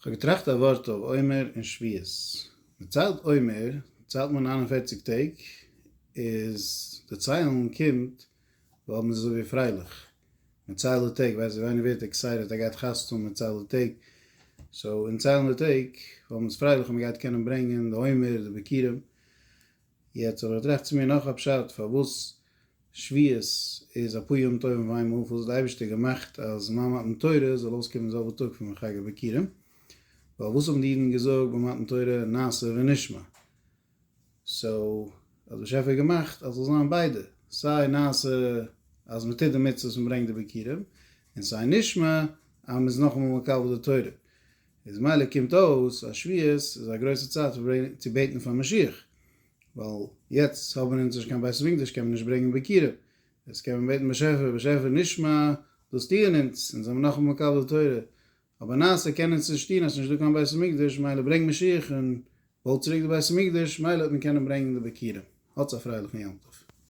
כ'האב געטראכט א ווארט אויף עומר און שבועות. מ'ציילט עומר, ציילט מען 49 טעג, איז די ציילן קומט ווייל מ'איז אזוי ווי פרייליך. מ'ציילט די טעג, ווייסט ווי איינער ווערט excited ער גייט חתונה האבן מ'ציילט די טעג. so אין ציילן די טעג ווייל מ'איז פרייליך און מ'גייט קענען ברענגען די עומר, די ביכורים. יעצט האב איך געטראכט צו מיר נאך א פשט פארוואס שבועות איז אפאר ימים טובים אויף איינמאל, פארוואס האט די אייבערשטער געמאכט אז זמן מתן תורה זאל אויסקומען די זעלבע טאג פון חג הביכורים, ווייל וואס האבן די אידן געזאגט ביי מתן תורה נעשה ונשמע, so האט באשעפער געמאכט אז זאל זיין ביידע, סיי נעשה אז מען טוט די מצוות און ברענגט די ביכורים, און סיי נשמע אז מען איז נאכאמאל מקבל די תורה, איז מילא קומט אויס אז שבועות איז א גרויסע צייט צו בעטן פאר משיח, ווייל יעצט האבן אונז נישט קיין בית המקדש קען מען נישט ברענגען ביכורים, יעצט קען מען בעטן באשעפער, באשעפער נשמע דאס טוען אונז, אונז זעמיר נאכאמאל מקבל די תורה, אבער נעשה קען אונז נישט טון אז ס'נישט דא קיין בית המקדש, מילא ברענג משיח און בוי צוריק די בית המקדש, מילא וועט מען קענען ברענגען די ביכורים. האטס א פרייליכן יום טוב.